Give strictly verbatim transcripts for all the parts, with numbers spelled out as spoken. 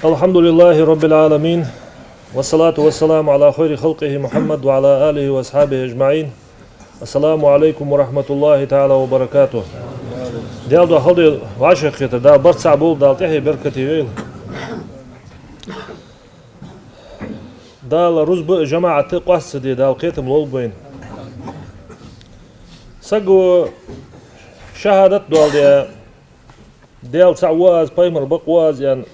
الحمد لله رب العالمين، والصلاة والسلام على خير خلقه محمد وعلى آله وأصحابه أجمعين. السلام عليكم ورحمة الله تعالى وبركاته. Даьла духьа хилда вӀашагӀкхетар, Дала барт цхьа болба, Дала тӀехье беркате йойла. Дала рузба а, жамаӀат а къоастаде, Дала кхетам лолба вайна. Саго шахӀадат доаладаь, Даьла цаӀ ва аз, пайхамар бакъ ва аз аьнна,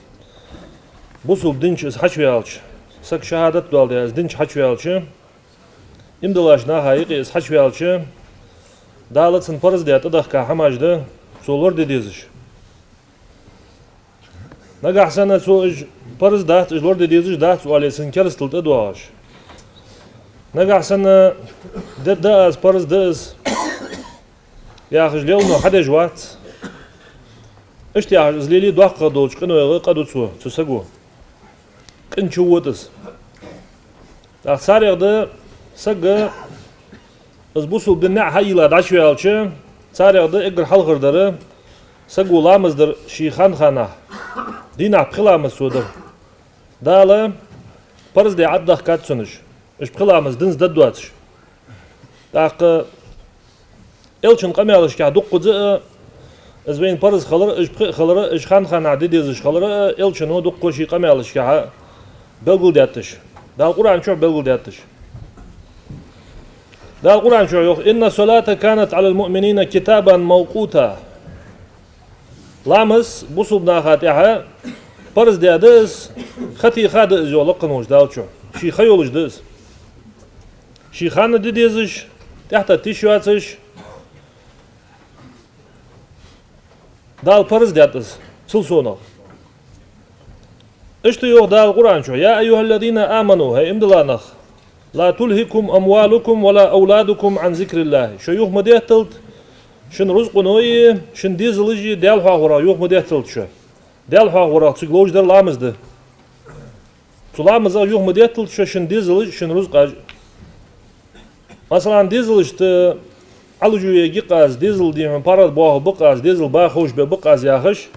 бусалба дин чу из хьачуваьлча, саг шахӀадат доаладаь, из дин чу хьачуваьлча, иман диллача наха юкъе из хьачуваьлча, Дала цунна парз даь тӀадехка хӀамаш да, цо лораде дезаш. Нагахьа санна цо уж парз дац, уж лораде дезаш дац оале, цунна керастал тӀадоагӀаш. Нагахьа санна де да аз, парз да из яхаш, лелано хьадеш вац. Иштта яхаш, из лелае доккхагӀа долча къинойх къа ду цо, цу саго. Къина чу вода из. ТӀаккха царех да саг, из бусалба дин наӀ хьайийлла дӀачуваьлча, царех да эггара хьалхардар саго ламаз дар ший хан-ханахь, дийнахь пхи ламаз цо дар. Дала парз даь Ӏаддахкад цунна уж, уж пхи ламаз динза дад доацаш. ТӀаккха Элчан къамаьлашкахь дуккхаза а, из вайна парз хилар а, уж пхи а хилар а, уж хан-ханахь де дезаш хилар а, Элчано дуккха ший къамаьлашкахь белгалдаьтташ. Дала Къуръан чу белгалдаьтташ. Дала Къуръан чу йоах: «إن الصلاة كانت على المؤمنين كتابا موقوتا». Ламаз бусалба наха тӀехьа парз даь да из, ха теха да из, йоах лакха волча Дала чу. Ший ха йолаш да из. Ший ханна де дезаш, тӀехьатетта йиш йоацаш, Дала парз даьд из цул совгӀа. Иштта йоах Дала Къуръан чу: «يا أيها الذين آمنوا», хӀай иман дилла нах, «لا تلهكم أموالكم ولا أولادكم عن ذكر الله». Шо юха ма детталда шун рузкъанои шун дезалаши Даьла хьоахаварах юха ма детталда шо. Даьла хьоахаварах цига ловш дар ламаз да. Цу ламазах юха ма детталда шо шун дезалаш а, шун рузкъаш а. Масала, дезалашта Ӏалашъе йиш я-кх аз, дезал, дий хьона, паргӀата боахаргба-кх аз, дезал ба ховш бергба-кх аз яхаш,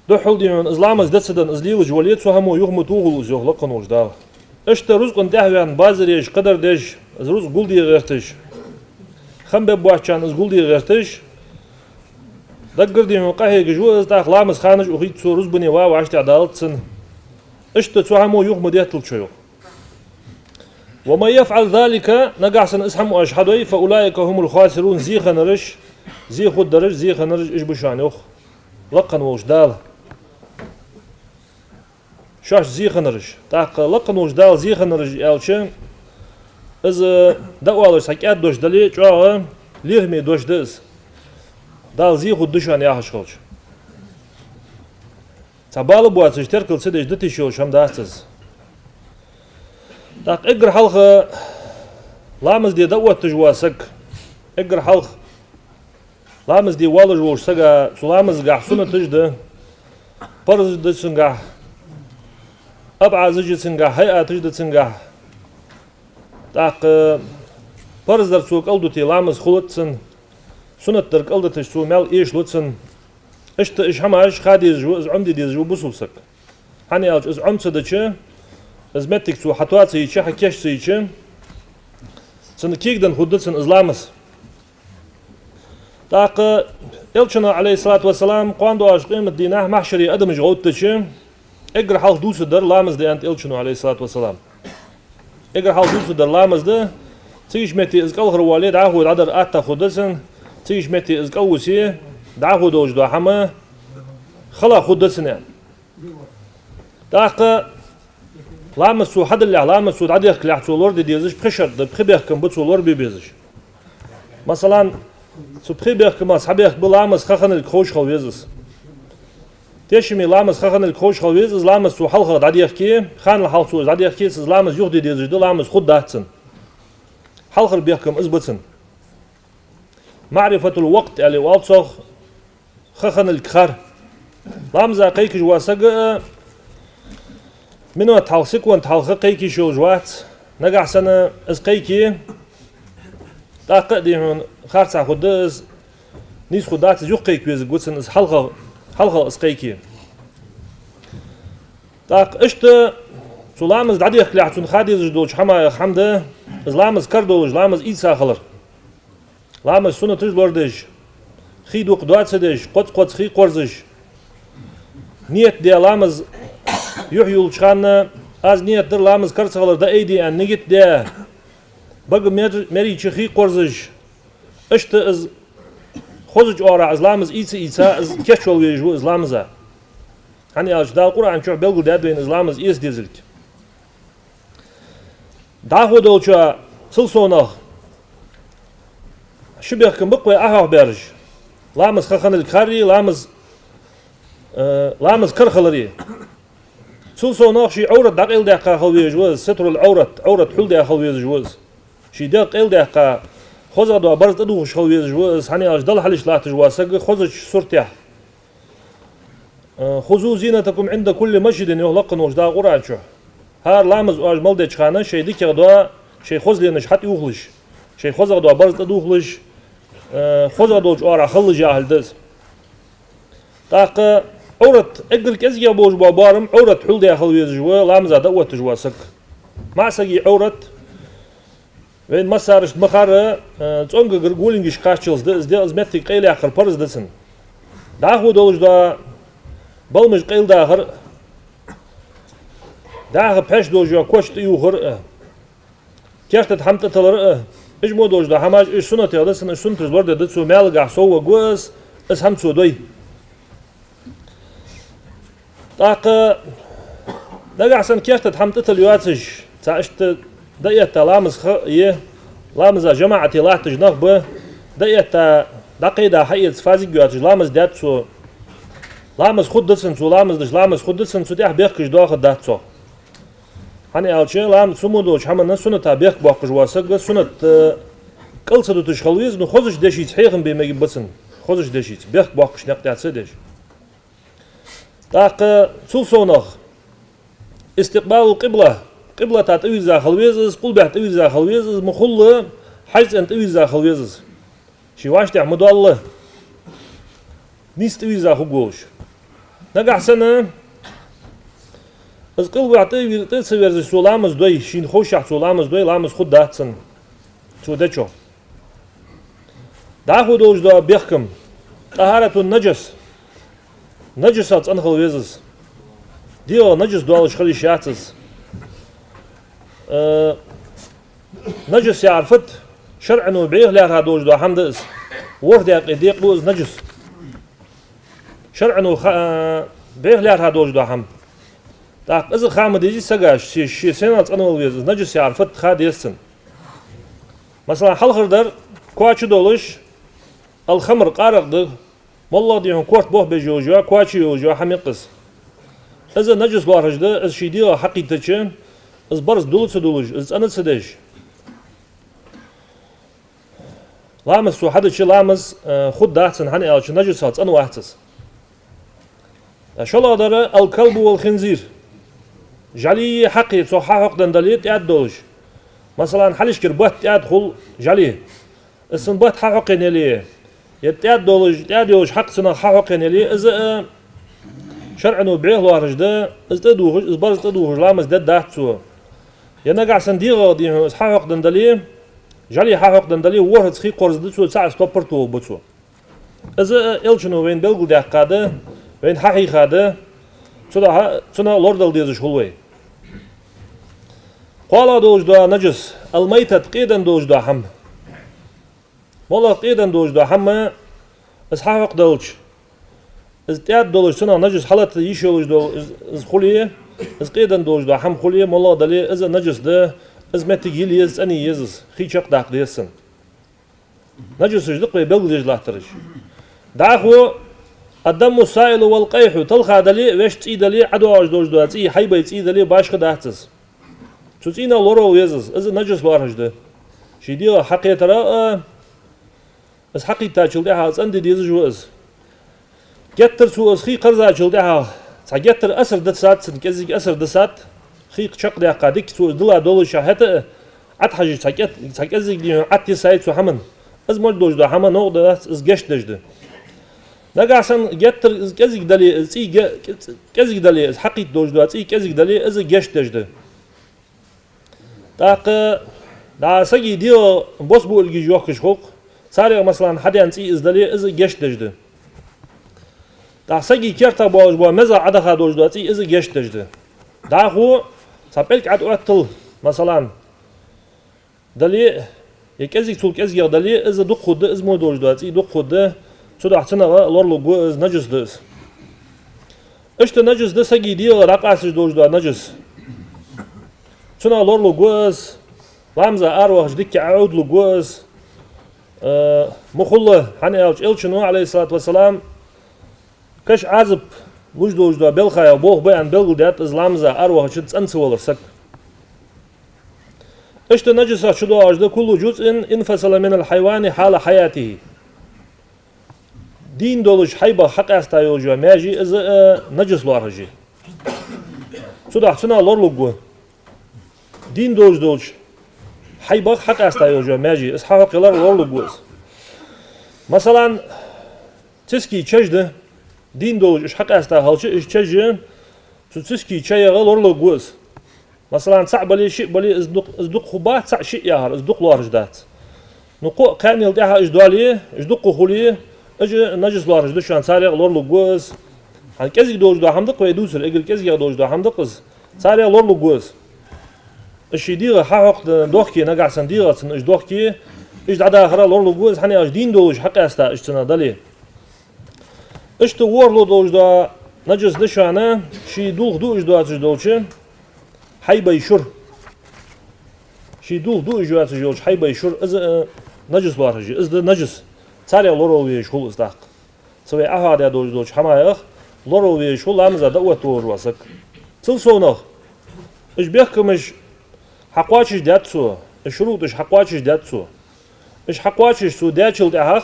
духхьал, дий хьона, из ламаз де ца денна, из лелаш вале, цу хӀамо юха ма тохалва из, йоах лакха волча Дала. Иштта рузкъан тӀехьа ваьнна, базар еш, кадар деш, из рузкъа гулде гӀерташ, хам бергбоацачарна из гулде гӀерташ, даггара, дий хьона, къахьегаш ва из, тӀаккха ламаза ханаш а ухийт цо, рузбане ва вӀаштӀехьадалац цунна. Иштта цу хӀамо юха ма детталда шо, йоах. «ومن يفعل ذلك», нагахьа санна из хӀама оаш хьадой, «فأولئك هم الخاسرون», зе хиннараш, зе хургдараш, зе хиннараш уж ба шоана, йоах лакха волча Дала. Шоаш зе хиннараш. ТӀаккха лакха волча Дала зе хиннараш аьлча, из дӀаоалаш цхьа кӀаьда дош дале а, чӀоагӀа лерхӀаме дош да из. Дала зе хургда шоана яхаш хилча. Цхьа бала боацаш, теркал ца деш дита йиш йолаш хӀама дац из. ТӀаккха эггара хьалха ламаз де дӀаотташ вола саг, эггара хьалха ламаз де воаллаш волча сага, цу ламазагахь суннаташ да, парзаш да цунгахь, абӀазаш я цунгахь, хӀайъаташ да цунгахь. ТӀаккха парз дар цо кӀалдуте, ламаз хулац цунна, суннат дар кӀалдуташ цо маьл эшалу цунна. Иштта уж хӀамаш ха дезаш ва, из Ӏомаде дезаш ва бусалба саг. ХӀана аьлча, из Ӏома ца дича, из моттиг цо хьатоа ца йича, хьакийча ца йича, цунна кегаденна хургда цунна из ламаз. ТӀаккха Элчано, عليه الصلاة والسلام, кхоана доагӀача къематдийнахьа махьшаре адамаш гӀовттача, эггара хьалха дувцаргдар ламаз да, аьннад Элчано, عليه الصلاة والسلام. Эггара хьалха дувцаргдар ламаз да, цигача метте из кӀалхарвоале, дӀахо дӀадар атта хургда цунна, цигача метте из кӀалвусе, дӀахо долаш дола хӀама хала хургда цунна, аьнна. ТӀаккха ламаз цо хьадалалехь, ламаз цо дӀадехкалехь, цо лораде дезаш пхи шарт да, пхи бехкам ба цо лорабе безаш. Масала, цу пхе бехкамах цхьа бехк ба ламаз ха хинналга ховш хила веза из. Тешаме ламаз ха хинналга ховш хила веза из, ламаз цо хьалхагӀа дӀадехке, ханал хьалха цо из дӀадехке, из ламаз юхаде дезаш да, ламаз хургдац цунна. Хьалхара бехкам из ба цун. «معرفة الوقت» аьле оал цох, ха хинналга хар. Ламаза кхайкаш вола саг а минот хьалха, секунд хьалха кхайка йиш йолаш вац. Нагахьа санна из кхайке, тӀаккха а, дий хьона, харцахьа хургда из, нийса хургдац из, юха кхайка везаргва цунна из хьалха, хьалха из кхайке. ТӀаккха иштта цу ламаз дӀадехкалехь цунна ха дезаш долча хӀамаех хӀама да, из ламаз кара долаш, ламаз ийца хилар. Ламаз суннаташ лорадеш, хий дукха доа ца деш, кхоац-кхоац хий кхорзаш. Нийят де ламаз юхь юллача хана, аз нийят дир ламаз кара ца хилар дӀаайде аьнна, нигат де, бага мер-, мерача хий кхорзаш. Иштта из хозача оагӀорахьа из ламаз ийца-ийца, из кийчвала везаш ва из ламаза. ХӀана аьлча Дала Къуръан чу белгалдаьд вайна из ламаз эца дезилга. ДӀахо долча цул совнагӀа ши бехкам ба-кх вай Ӏохьоахабаьраш. Ламаз ха хинналга хар а, ламаз, э, ламаз кара хилар а. Цул совнагӀа ший Ӏоврат дӀакъайладаьккха хила везаш ва из, ситрул Ӏоврат, Ӏоврат хьулдаь хила везаш ва из. Ший дегӀ къайладаьккха, хозагӀа дола барзкъа тӀадувхаш хила везаш ва из, хӀана аьлча Далла хьалхашка латташ вола саг хозача суртехь. Э, «خذوا زينتكم عند كل مسجد», йоах лакха волча Дала Къуръан чу. ХӀара ламаз оаш мел деча хана шоай дикагӀа дола, шоай хозленаш хьатӀаювхалаш, шоай хозагӀа дола барзкъа тӀадувхалаш, э, хозагӀа долча оагӀорахьа хилалаш яхилга да из. ТӀаккха Ӏоврат, эггара кӀезигагӀа болаш бола боарам Ӏоврат хьулдаь хила везаш ва ламаза дӀаотташ вола саг. МаӀа сага Ӏоврат, вайна массарашта ма харра, э, цӀонгагара гулингаш кхаччалца да из, дегӀ, из моттиг къайлаяьккхар парз да цунна. ДӀахо долаш дола баламаш къайладахар, дӀахо пхьош долаш йола коч тӀаювхар а, керта тӀа хӀама тӀаталар а, уж мо долаш дола хӀамаш, уж суннатех да цунна, уж суннаташ лораде да цо, маьлагахьа совваргва из, из хӀама цо дой. ТӀаккха нагахьа санна керта тӀа хӀама тӀатала йоацаш, цхьа иштта дӀаэтта ламаз ха е, ламаза жамаӀате латташ нах ба, дӀаэтта, дӀакхайда хьаэца фазиг йоацаш ламаз даьд цо. Ламаз хургда цунна, цо ламаз дича ламаз хургда цунна, цу тӀехьа бехкаш доахаргдац цох. ХӀана аьлча, лам-, цу мо долча хӀаманна сунната бехк боаккхаш вола саг, суннат, э, кӀал ца дуташ хила веза, ну, хозача дешаца хьехам бе мегаш ба цунна, хозача дешаца, бехк боаккхаш никъ тӀа ца деш. ТӀаккха цул совнагӀа истикъбалул къибла, къиблата тӀавийрза хила веза из, къулбехьа тӀавийрза хила веза из, ма хулла хьажцӀенна тӀавийрза хила веза из. Ший вӀаштӀехьа ма доалла, нийсса тӀавийрза хургволаш. Нагахьа санна из къулбехьа тӀа-, тӀа ца верзаш цо ламаз дой, шийна ховшшехь цо ламаз дой, ламаз хургдац цунна цо дечох. ДӀахо долаш дола бехкам, тӀахӀаратун наджас, наджасах цӀена хила веза из. ДегӀа наджас долаш хила йиш яц из. Э, наджас яхар фуд? ШарӀо бӀеха лаьрхӀа долаш дола хӀама да из. ВорхӀ даькъе декъалу из наджас. ШарӀо ха-, э, бӀеха лаьрхӀа долаш дола хӀама. ТӀаккха из ха ма дезий сага, ше, ше сенах цӀенвала веза из, наджас яхар фуд ха деза цунна. Масала, хьалхардар, коа чу долаш, ал-хамр, къаракъ да, моллагӀа дий хьона корта бохабеш йолаш йола, коа чу йолаш йола хӀама я-кх из. Из наджас лоархӀаш да, из ший дегӀах хьакхийттача, из барзкъа дулла ца дуллаш, из цӀена ца деш. Ламаз цо хьадича, ламаз, э, хургдац цунна, хӀана аьлча наджасах цӀена вац из. ШоллагӀдар, ал-калбу вал-хинзир. ЖӀали е хьакхе цох хьахьокхаденна дале, тӀаьда долаш. Масала, хьалхашкара батт тӀаьда хул жӀали. Из цун батт хьахьокхаенна яле, е тӀаьда долаш, тӀаьда йолаш хьакх цунах хьахьокхаенна яле, из а шарӀо бӀеха лоархӀаш да, из тӀадувхаш, из барзкъа тӀадувхаш ламаз дергдац цо. Е нагахьа санна дегӀах дий хьона из хьахьокхаденна дале, жӀали хьахьокхаденна дале, ворхӀазза хий кхорзаргда цо, цаӀ из топпар тохаргба цо. Из а Элчано вайна белгалдаьккха да, вайна хьахьийха да, цудухьа цунах лорадала дезаш хул вай. КхоалагӀа долаш дола наджас, ал-майтат, къеданна долаш дола хӀама. МоллагӀа къеданна долаш дола хӀама, из хьахьокхаделча, из тӀаьда долаш, цунах наджас хьалатта йиш йолаш дола, из, из хуле, из къеданна долаш дола хӀама хуле, моллагӀа дале, из а наджас да, из моттиг йила еза, цӀена е еза из, хий чакхдаккха деза цунна. Наджасаш да-кх вай белгалдеш латтараш. ДӀахо, ад-дамму ссаилу вал-къайхьу, талха дале а, вешта цӀий дале а, ӀодоагӀаш долаш дола цӀий, хьайбай цӀий дале а, башха дац из. Цу цӀийнах лоравала веза из, из а наджас лоархӀаш да. Ший дегӀах хьакхетар а, из хьакхийттачул тӀехьагӀа цӀенде дезаш ва из. Геттара цо из хий кхарзачул тӀехьагӀа, цхьа геттара асар дисад цунна, кӀезига асар дисад, хий чакхдаьккха дика цо из дилла доллашехь, хӀаьта а ӀотӀахьажача цхьа кӀе-, цхьа кӀезига дий хьона ӀотӀайисай цу хӀаман. Из мо долаш дола хӀама новкъа дац, из гешт деш да. Нагахь санна геттара из кӀезига дале, из цӀий ге-, кӀе-, кӀезига дале, из хьакхийтта долаш дола цӀий кӀезига дале, из гешт деш да. ТӀаккха дӀа сага дегӀа бос буалгаш йохкаш хул-кх, царех, масала, хьадаьнна цӀий из дале, из гешт деш да. ТӀаккха сага кертах болаш бола мезагӀа Ӏодаха долаш дола цӀий, из гешт деш да. ДӀахо цхьа пӀелг ӀотӀаоттал, масала, дале, е кӀезига цул кӀезигагӀа дале, из дукха хургда, из мо долаш дола цӀий дукха хургда, цудухьа цунах лоралургва из, нажас да из. Иштта нажас да сага дегӀа дӀакъасташ долаш дола нажас. Цунах лоралургва из, ламаза аравахача дикка Ӏоудалургва из. Э, мухулла, хӀана аьлча Элчано, Ӏалайхи ссалату вассалам, каша Ӏазап луш долаш дола белхаех болх ба аьнна белгалдаьд из ламаза аравахача цӀена ца валар саг. Иштта нажасах чудоагӀаш да: «كل جزء انفصل من الحيوان حال حياته». Дийна долаш хьайбах хьакъаьста йолаш йола маьже, из а нажас лоархӀаш я. Цудухьа цунах лоралургва. Дийна долаш долча хьайбах хьакъаьста йолаш йола маьже, из хьахьокхаялар лоралургва из. Масала, циски чаш да, дийна долаш уж хьакъаьста хилча, уж чаш, цу циски чаех лоралургва из. Масала, цаӀ бале, шиъ бале, из дукх-, из дукха хургбац, цаӀ, шиъ яхар, из дукха лоархӀаш дац. Ну, кхоъ кхаьннел тӀехьа уж доале, уж дукха хуле, уж нажас лоархӀаш да шоана, царех лоралургва из. ХӀана, кӀезига долаш дола хӀама да-кх вай дувцар, эггара кӀезигагӀа долаш дола хӀама да-кх из. Царех лоралургва из. Уж ший дегӀа хьахьокхаде дохке, нагахь санна дегӀах цунна уж дохке, уж дӀадахара лоралургва из, хӀана аьлча дийна долаш хьакъаьста уж цунах дале. Иштта ворхӀлагӀа долаш дола нажас да шоана, ший дулх дуаш доацаш долча хьайбай шура. Ший дулх дуаш йоацаш йолча хьайбай шура, из а нажас лоархӀаш я, из да нажас. Царех лоравала везаш хул из тӀаккха. Цу вай Ӏохьоахадаь долаш долча хӀамаех лоравала везаш хул ламаза дӀаотта волаш вола саг. Цул совнагӀа, уж бехкамаш хьакхоачашдаьд цо, уж шурутӀаш хьакхоачашдаьд цо. Уж хьакхоачаш цо даьчул тӀехьагӀа,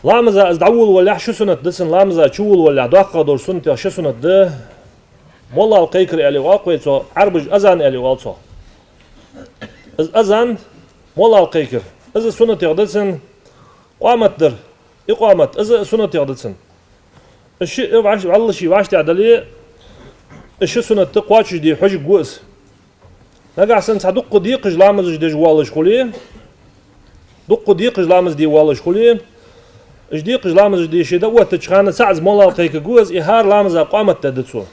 ламаза из дӀаволавалалехь ши суннат да цун, ламаза чуволавалалехь доккхагӀа долча суннатех ши суннат да. Моллал кхайкар аьле оал-кх вай цох, Ӏарбаша азан аьле оал цох. Из азан, моллал кхайкар, из суннатех да цун. Къамат дар, икъамат, из а суннатех да цун. Из шиъ вӀаш-, вӀалла ший вӀаштӀехьадале, из ши суннат кхоачашде хьожаргва из. Нагахь санна цхьа дукха декхаш ламазаш деш воаллаш хуле, дукха декхаш ламаз де воаллаш хуле, уж декхаш ламазаш де ше дӀаоттача хана цаӀ из моллал кхайкаргва из, из хӀара ламаза къамат дергда цо.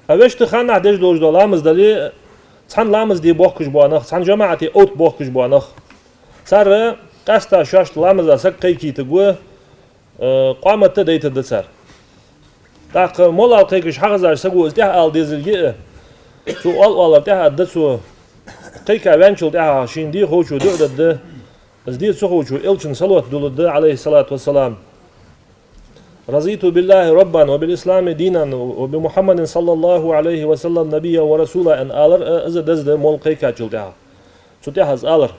А вешта ханнахьа деш долаш дола ламаз дале, цхьана ламаз де бохкаш бола нах, цхьан жамаӀате овта бохкаш бола нах, цар къаьстта шоашта ламаза саг кхайкийтаргва, э, къамат а дайтаргда цар. ТӀаккха моллал кхайкаш хьахезача саго из тӀехьа ала дезилга а, цо оал-оалар тӀехьа аргда цо, кхайка ваьнначул тӀехьагӀа шийна де ховчо дуӀа дергда, из де ца ховчо Элчанна салот дулларгда, Ӏалайхи ссалату вассалам. «رضيت بالله ربا وبالإسلام دينا وبمحمد صلى الله عليه وسلم نبيا ورسولا», аьнна алар а, из а деза да молла кхайкачул тӀехьагӀа. Цул тӀехьа из алар: